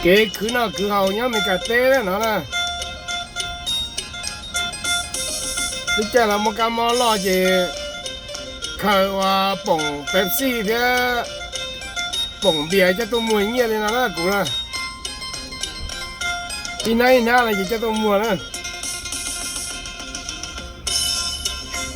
Kev khwv noj khwv haus nyob Meskas teb no na. Lub caij los muaj kab mob loj ces khaws ua poom Pepsi thiab poom npias coj tuaj muag nyiaj li no na kuv na. Ib hnab ib hnab no ces coj tuaj muag na.